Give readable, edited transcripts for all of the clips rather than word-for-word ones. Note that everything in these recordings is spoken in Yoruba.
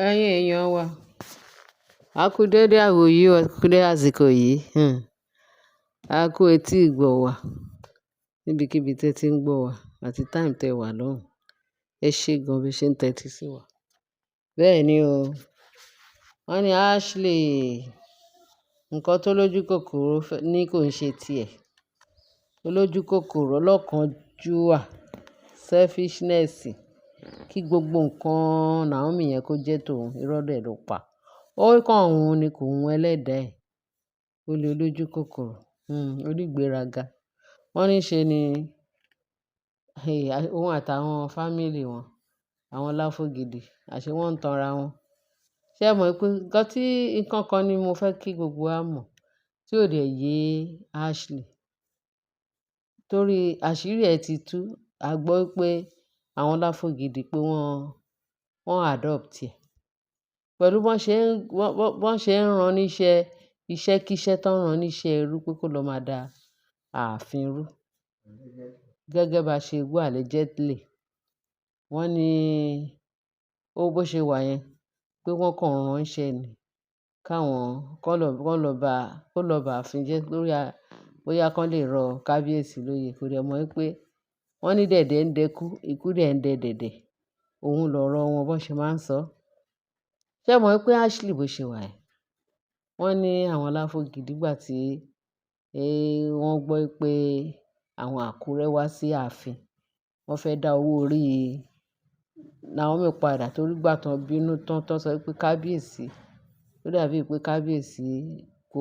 Ẹ̀yin èèyàn wa, a kú dédé àwòyí o, a kú dédé àsìkò yìí. A kú etí ìgbọ̀ wa níbikíbi tí ẹ ti ń gbọ́ wa àti time tẹ wà lọ́hùn. Ẹ ṣé gan bí ẹ ṣe ń tẹ́tí sí wa. Bẹ́ẹ̀ ni o. Wọ́n ní Ashley, nǹkan tó lójú kòkòrò ní kò ń ṣe tiẹ̀. Olójú kòkòrò, ọlọ́kànjúà, selfishness, kí gbogbo nǹkan Naomi yẹn kó jẹ́ tòun, irọ́ dẹ̀ ló pa. Ó kàn òun ni kò wun ẹlẹ́dàá ẹ̀. Ó lé olójú kòkòrò, onígbéraga. Wọ́n ní ṣe ni, òun àtàwọn family wọn, àwọn láfọ̀gìdì, àṣé wọ́n ń tanra wọn. Ṣé ẹ mọ̀ pé nǹkan tí nǹkan kan ni mo fẹ́ kí gbogbo wa mọ̀ tí ò dẹ̀ yé Ashley. Torí àṣírí ẹ ti tú, a gbọ́ pé àwọn láfọ̀gìdì pé wọ́n adopt ẹ̀. Pẹ̀lú bọ́n ṣe ń rán níṣẹ́, iṣẹ́ kí iṣẹ́ tó ń rán níṣẹ́ ẹrú pé kó lọ máa da ààfin rú. Gẹ́gẹ́ bá ṣe gbọ́ allegedly. Wọ́n ní ó bó ṣe wà yẹn pé wọ́n kàn ránṣẹ́ ni káwọn kó lọ bá ààfin jẹ́ lórí bóyá kán lè rọ kábíyèsí lóye. Kò dẹ̀ mọ̀ wípé wọ́n ní dẹ̀dẹ̀ ń dẹkú, ikú dẹ̀ ń dẹ dẹ̀dẹ̀. Òun lọ̀rọ̀ wọn bó ṣe máa ń sọ. Ṣé ẹ mọ̀ wípé Ashley bó ṣe wà yẹn? Wọ́n ní àwọn láfọ̀gìdì nígbà tí wọ́n gbọ́ pé àwọn Àkúrẹ́ wá sí ààfin. Wọ́n fẹ́ dá owó orí Naomi padà torí ìgbà tán bínú tán tán sọ wípé kábíyèsí, ó dàbí pé kábíyèsí kò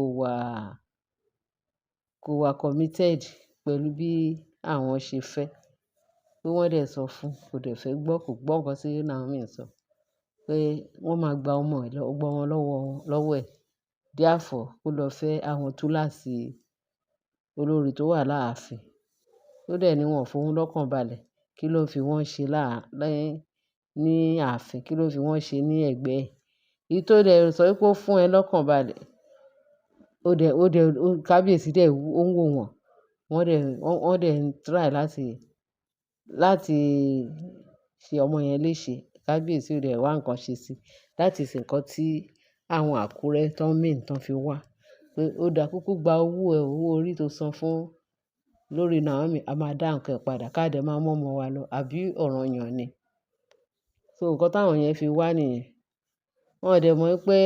wà committed pẹ̀lú bí àwọn ṣe fẹ́. Pé wọ́n dẹ̀ sọ fún, kò dẹ̀ fẹ́ gbọ́, kò gbọ́ nǹkan tí Naomi ń sọ. Pé wọ́n máa gba ọmọ ẹ̀ gba ọmọ lọ́wọ́ ẹ̀. Therefore, kó lọ fẹ́ àwọn túláàsì olórí tó wà láàfin. Ó dẹ̀ ní wọ́n fún un lọ́kàn balẹ̀. Kí ló fi wọ́n ṣe ní ààfin? Kí ló fi wọ́n ṣe ní ẹ̀gbẹ́ ẹ̀? Èyí tó dẹ̀ sọ wípé ó fún ẹ lọ́kàn balẹ̀. Ó dẹ̀, kábíyèsí dẹ̀ ó ń wò wọ́n. Wọ́n dẹ̀ ń try láti ṣe ọmọ yẹn léṣe. Kábíyèsí ò dẹ̀ wá nǹkan ṣe sí. That is nǹkan tí àwọn Àkúrẹ́ tó mean tán fi wá. Pé ó dá kúkú gba owó ẹ, owó orí tó san fún lórí Naomi, a máa dá nǹkan ẹ padà ká dẹ̀ máa mú ọmọ wa lọ àbí ọ̀ranyàn ni. So nǹkan táwọn yẹn fi wá nìyẹn. Wọ́n ò dẹ̀ mọ̀ wípé,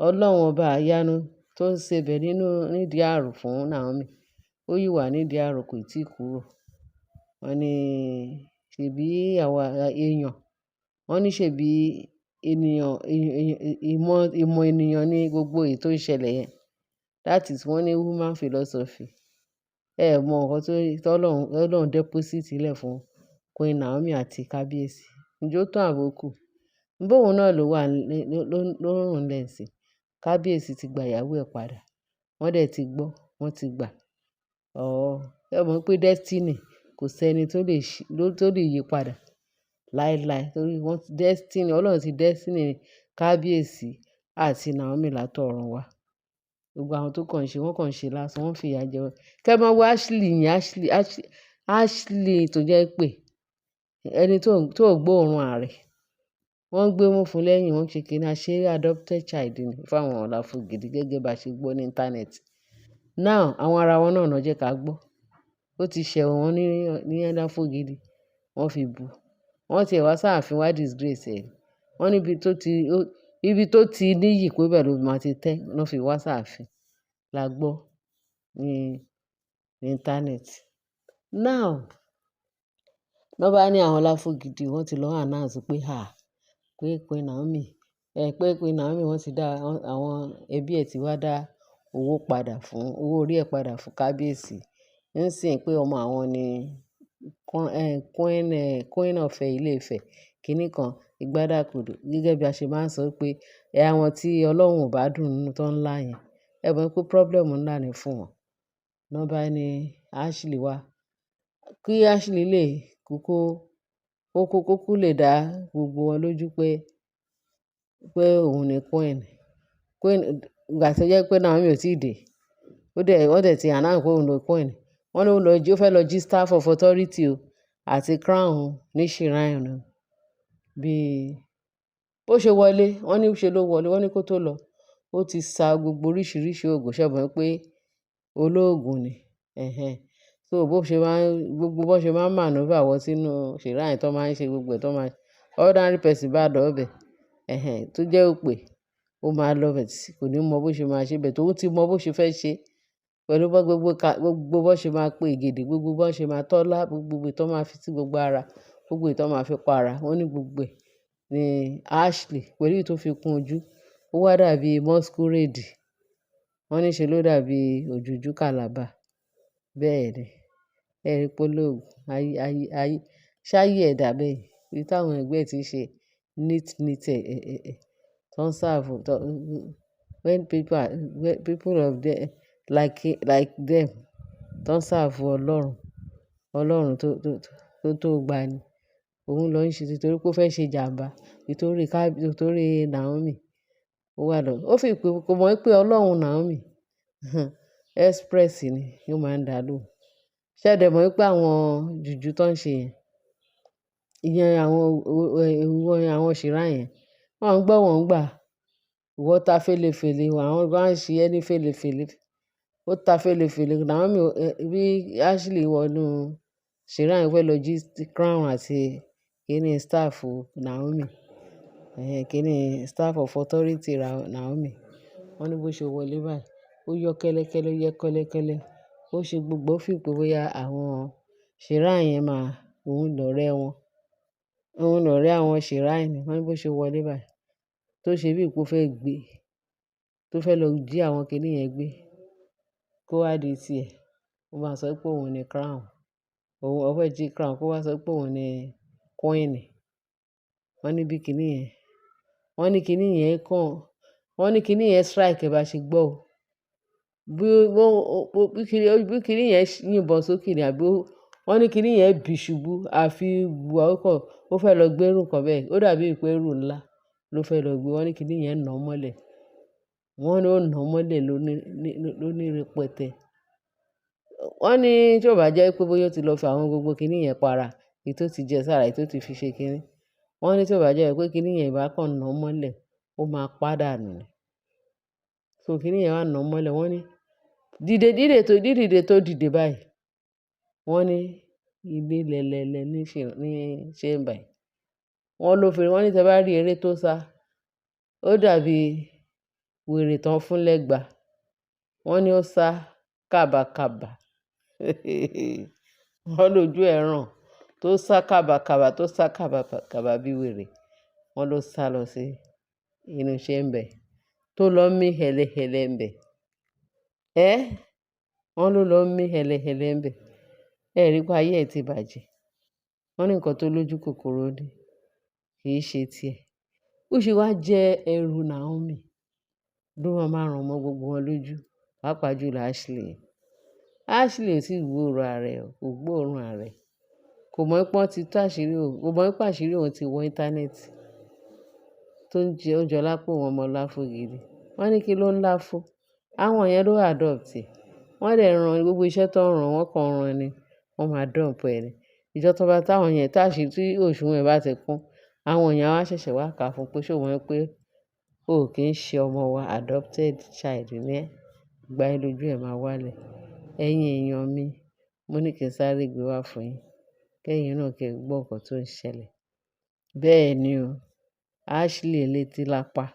Ọlọ́run ọba ìyanu tó ń ṣe bẹ̀ nínú nídìí ààrò fún Naomi. Ó yìí wà nídìí ààrò kò tí kúrò. Wọ́n ní ṣèbí àwa èèyàn, wọ́n ní ṣèbí ènìyàn, ìmọ̀ ènìyàn ní gbogbo èyí tó ń ṣẹlẹ̀ yẹn. That is wọ́n ní human philosophy. Ẹ mọ nǹkan tó Ọlọ́run deposit sílẹ̀ fún Queen Naomi àti kábíyèsí. Ǹjẹ́ ó tán àbí ó kù? Bó òun náà ló wà ló ń rùn lẹ́sìn. Kábíyèsí ti gba ìyàwó ẹ̀ padà. Wọ́n dẹ̀ ti gbọ́, wọ́n ti gbà. Ọ̀, ẹ mọ̀ pé destiny kò sí ẹni tó lè ṣí, tó lè yí padà láíláí torí wọ́n destiny, Ọlọ́run ti destiny kábíyèsí àti Naomi látọ̀run wá. Gbogbo àwọn tó kàn ṣe, wọ́n kàn ṣe lásán, wọ́n fi ìyà jẹ wọ́n. Kẹ́ mọ wo Ashley yẹn, Ashley, Ashley, Ashley tó jẹ́ pé ẹni tó gbọ́ òórùn ààrẹ. Wọ́n gbé mú fún lẹ́yìn, wọ́n ṣe kíni, àṣé adopted child ni fún àwọn Láfọ̀gìdì gẹ́gẹ́ bá ṣe gbọ́ ní internet. Now, àwọn ara wọn náà jẹ́ ká gbọ́. Ó ti ṣẹ̀ wọ́n ní Láfọ̀gìdì, wọ́n fi bu. Wọ́n ti ẹ̀ wá sáàfin wá disgrace ẹ̀. Wọ́n ní ibi tó ti níyì pé bẹ́ẹ̀ ló máa ti tẹ́, ló fi wá sáàfin. La gbọ́ ní internet. Now, lọ́ bá ní àwọn Láfọ̀gìdì wọ́n ti lọ announce pé à, pé Queen Naomi, pé Queen Naomi wọ́n ti dá àwọn ẹbí ẹ̀ tí wá dá owó padà fún, owó orí ẹ̀ padà fún kábíyèsí. Nísìnyí pé ọmọ àwọn ni Queen of Ilé-Ifẹ̀ kíní kan ìgbádàkúdù. Gẹ́gẹ́ bí a ṣe máa ń sọ pé àwọn tí Ọlọ́run ò bá dùn nínú tó ń lá yẹn. Ẹ mọ̀ pé problem ńlá ni fún wọn. Lọ́ bá ní Ashley wá. Kí Ashley lè kúkú, kó lè dá gbogbo wọn lójú pé òun ni Queen. Queen, ìgbà tí ó jẹ́ pé Naomi ò tí dé. Ó dẹ̀, wọ́n dẹ̀ ti announce pé òun ni Queen. Wọ́n ní ó lọ jí, ó fẹ́ lọ jí staff of authority o àti crown ní shrine o. Bí Bó ṣe wọlé, wọ́n ní ṣe ló wọlé, wọ́n ní kó tó lọ. Ó ti sa gbogbo oríṣiríṣi òògùn, ṣé ẹ mọ̀ pé olóògùn ni. Ẹ̀hẹn. So bó ṣe máa ń, gbogbo bó ṣe máa ń maneuver wọ sínú shrine tó máa ń ṣe gbogbo ẹ̀ tó máa ordinary person bá lọ bẹ̀. Ẹ̀hẹn. Tó jẹ́ òpè, ó máa lọ bẹ̀ tí kò ní mọ bó ṣe máa ṣe bẹ̀ tó ti mọ bó ṣe fẹ́ ṣe. Pẹ̀lú bó gbogbo ka, gbogbo bó ṣe máa pe ìgèdè, gbogbo bó ṣe máa tọ́lá, gbogbo èyí tó máa fi sí gbogbo ara, gbogbo èyí tó máa fi pa ara. Wọ́n ní gbogbo ẹ̀ ní Ashley pẹ̀lú èyí tó fi kún ojú. Ó wá dàbí masquerade. Wọ́n ní ṣe ló dàbí òjòjú kàlàbà. Bẹ́ẹ̀ ni. Ẹ rí pé olóògùn, ayé, ayé, ayé, ṣáyé ẹ̀ dà bẹ́ẹ̀. Ibi tí àwọn ẹgbẹ́ ti ń ṣe neat, neat, ẹ̀, ẹ̀, ẹ̀, ẹ̀, tó ń serve, tó, when people are, when people of the, like them, tó ń serve Ọlọ́run, Ọlọ́run tó, tó, tó, tó gba ni. Òun ló ń ṣe nítorí pé ó fẹ́ ṣe ìjàǹbá, nítorí ká, nítorí Naomi. Ó wà lọ. Ó fi pé kò mọ̀ pé Ọlọ́run Naomi express ni, ó máa ń dá lóhùn. Ṣé ẹ dẹ̀ mọ̀ wípé àwọn jùjú tó ń ṣe yẹn, ìyẹn àwọn, àwọn shrine yẹn, wọ́n ń gbọ́, wọ́n ń gbà. Ìwọ ta fẹ́lẹ́fẹ́lẹ́, àwọn bá ń ṣe ẹ ní fẹ́lẹ́fẹ́lẹ́. Ó ta fẹ́lẹ́fẹ́lẹ́. Naomi, bí Ashley wọ inú shrine fẹ́ lọ jí crown àti kíní staff Naomi. Ẹ̀hẹn, kíní staff of authority Naomi. Wọ́n ní bó ṣe wọlé báyìí, ó yọ kẹ́lẹ́kẹ́lẹ́, ó yẹ kẹ́lẹ́kẹ́lẹ́. Ó ṣe gbogbo, ó fi pé bóyá àwọn shrine yẹn máa, òun lọ̀rẹ́ wọn. Òun lọ̀rẹ́ àwọn shrine ni. Wọ́n ní bó ṣe wọlé báyìí, tó ṣe bí ìpé ó fẹ́ gbé, tó fẹ́ lọ jí àwọn kíní yẹn gbé, kó wá di tí ẹ. Ó máa sọ pé òun ni crown. Òun, ó fẹ́ jí crown kó wá sọ pé òun ni queen. Wọ́n ní bí kíní yẹn, wọ́n ní kíní yẹn kàn, wọ́n ní kíní yẹn strike bá ṣe gbọ́ o. Bí ó, bí kíní yẹn yìnbọn sókè ní àbí ó, wọ́n ní kíní yẹn bì ṣubú, àfi gbùà ó kàn, ó fẹ́ lọ gbé ẹrù kan bẹ́ẹ̀. Ó dàbí pé ẹrù ńlá ló fẹ́ lọ gbé. Wọ́n ní kíní yẹn nà mọ́lẹ̀. Wọ́n ní ó nà mọ́lẹ̀ ló ní, ló ní rẹpẹtẹ. Wọ́n ní tí ó bá jẹ́ pé bóyá ó ti lọ fi àwọn gbogbo kíní yẹn para, èyí tó ti jẹ sára, èyí tó ti fi ṣe kíní. Wọ́n ní tí ó bá jẹ́ pé kíní yẹn bá kàn nà mọ́lẹ̀, ó máa pàdánù ni. So kíní yẹn wá nà mọ́lẹ̀. Wọ́n ní dìde, dìde tó, dídìde tó dìde báyìí. Wọ́n ní ilé lẹ́lẹ́lẹ́ ní ṣe, ní chamber. Wọ́n ló fi, wọ́n ní tí ẹ bá rí eré tó sá, ó dàbí wèrè tán fún lẹ́gba. Wọ́n ní ó sá kàbàkàbà. Wọ́n lójú ẹran tó sá kàbàkàbà, tó sá kàbàkàbà bí wèrè. Wọ́n ló sá lọ sí inú chamber tó lọ mí hẹlẹhẹlẹ ń bẹ. Ẹ́, wọ́n ló lọ mí hẹlẹhẹlẹ ń bẹ. Ẹ rí pé ayé ẹ ti bàjẹ́. Wọ́n ní nǹkan tó lójú kòkòrò ni, kì í ṣe ti ẹ. Ó ṣe wá jẹ́ ẹrù Naomi ló máa máa rán mọ́ gbogbo wọn lójú, pàápàá jù lọ Ashley. Ashley ò tí ì gbóòórùn ara ẹ̀ o, kò gbóòórùn ara ẹ̀. Kò mọ̀ pé wọ́n ti tú àṣírí òun, kò mọ̀ pé àṣírí òun ti wọ íńtánẹ́ẹ̀tì tó ń jẹ oúnjẹ lápò wọn ọmọ láfo gidi. Wọ́n ní kí ló ń láfo. Àwọn yẹn ló adopt ẹ̀. Wọ́n dẹ̀ ran gbogbo iṣẹ́ tó ń ran, wọ́n kàn ran ni. Wọ́n máa dump ẹ ni. Ìjọ tó bá táwọn yẹn, tá àṣírí tí òṣùwọ̀n ẹ bá ti kún, àwọn èèyàn á ṣẹ̀ṣẹ̀ wá kà fún pé ṣé o mọ̀ pé o kì í ṣe ọmọ wa, adopted child ni ẹ́. Ìgbà yẹn lójú ẹ máa wálẹ̀. Ẹ̀yin èèyàn mi, mo ní kí n sáré gbé wá fún yín. Kẹ́yìn náà kí ẹ gbọ́ nǹkan tó ń ṣẹlẹ̀. Bẹ́ẹ̀ ni o, Ashley létí lápá.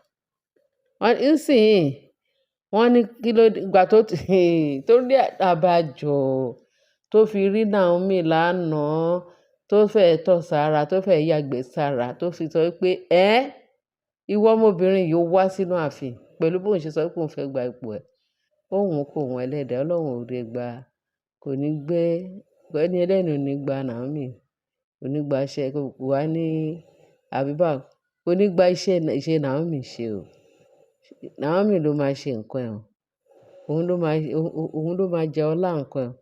Wọ́n nísìnyí, wọ́n ní kí ló dé, ìgbà tó ti, tó rí àbájọ tó fi rí Naomi lánàá, tó fẹ́ tọ̀ sára, tó fẹ́ yàgbẹ́ sára, tó fi sọ wípé, "Ẹ́, ìwọ ọmọbìnrin yìí ó wá sínú ààfin pẹ̀lú bó ń ṣe sọ pé òun fẹ́ gba ipò ẹ." Òun kò wọ́n ẹlẹ́dàá, Ọlọ́run ò lè gba, kò ní gbé, ẹni ẹlẹ́ni ò ní gba Naomi, kò ní gba iṣẹ́, kò wá ní àbíbá, kò ní gba iṣẹ́, iṣẹ́ Naomi ṣe o. Naomi ló máa ṣe nǹkan ẹ̀ o. Òun ló máa, òun ló máa jẹ ọlá nǹkan ẹ̀.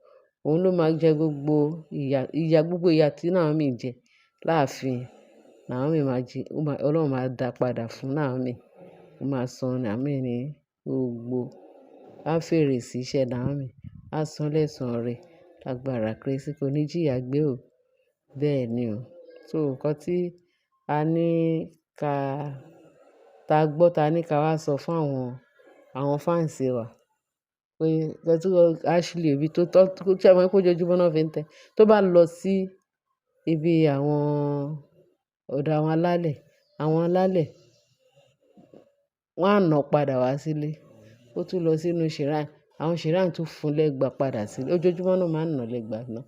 Òun ló máa jẹ gbogbo ìyà, ìyà, gbogbo ìyà tí Naomi jẹ láàfin. Naomi máa jẹ, ó máa, Ọlọ́run máa dá padà fún Naomi. Ó máa san Naomi ní gbogbo. Á fèrè sí iṣẹ́ Naomi. Á san lẹ́san rẹ̀ lágbára Kristi kò ní jìyà gbé o. Bẹ́ẹ̀ ni o. So nǹkan tí a ní ká Ta gbọ́ ta ní ká wá sọ fún àwọn fans wa pé Ashley ibi tó tọ́, ṣé ẹ mọ̀ pé ojoojúmọ́ náà fi ń tẹ́. Tó bá lọ sí ibi àwọn ọ̀dọ̀ àwọn alálẹ̀, wọ́n á nà padà wá sílé. Ó tún lọ sínú shrine, àwọn shrine tún fún lẹ́gba padà sílé. Ojoojúmọ́ náà máa ń nà lẹ́gba náà.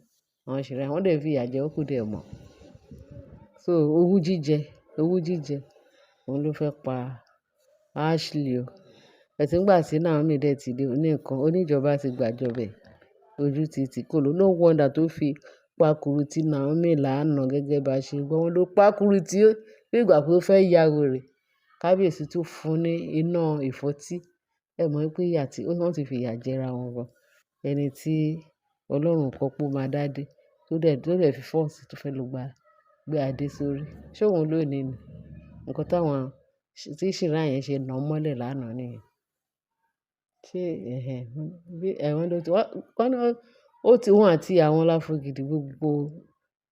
Àwọn shrine wọ́n dẹ̀ fi ìyà jẹ ó kú dẹ̀ mọ̀. So owú jíjẹ, òun ló fẹ́ pa Ashley o. But nígbà tí Naomi dẹ̀ ti dé oní nǹkan, oníjọba ti gbàjọba ẹ̀. Ojú ti tì kò ló. No wonder tó fi pakuru tí Naomi lánàá gẹ́gẹ́ bá ṣe gbọ́. Wọ́n ló pakuru tí ó, bí ìgbà pé ó fẹ́ ya wèrè. Kábíyèsí tún fún ní iná ìfọ́tí. Ẹ mọ̀ wípé ìyà tí wọ́n ti fi ìyà jẹra wọn gan. Ẹni tí Ọlọ́run kọ pé ó máa dá dé, tó dẹ̀ fi force tó fẹ́ lọ gba, gbé adé sórí. Ṣé òun ló ní ni? Nǹkan táwọn tí shrine yẹn ṣe ná mọ́lẹ̀ lánàá nìyẹn. Ṣé ẹhẹn, bí ẹ̀wọ̀n ló ti wá, wọ́n ní ó ti wọ́n àti àwọn Láfogidi gbogbo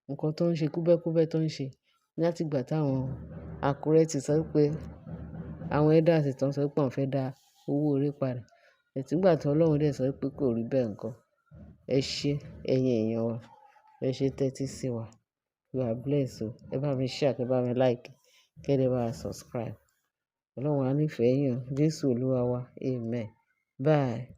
nǹkan tó ń ṣe kúbẹ́kúbẹ́ tó ń ṣe láti ìgbà táwọn Àkúrẹ́ ti sọ pé àwọn elders tán sọ pé wọ́n fẹ́ dá owó orí padà. But nígbà tí Ọlọ́run dẹ̀ sọ pé kò rí bẹ́ẹ̀ ńkọ́. Ẹ ṣé ẹ̀yin èèyàn wa. Ẹ ṣé tẹ́tí sí wa. You are blessed o. Ẹ bá mi share, ẹ bá mi like, kí ẹ dẹ̀ bá wa subscribe. Ọlọ́run á nífẹ̀ẹ́ yín o. Jésù Olúwa wa. Amen. Bye.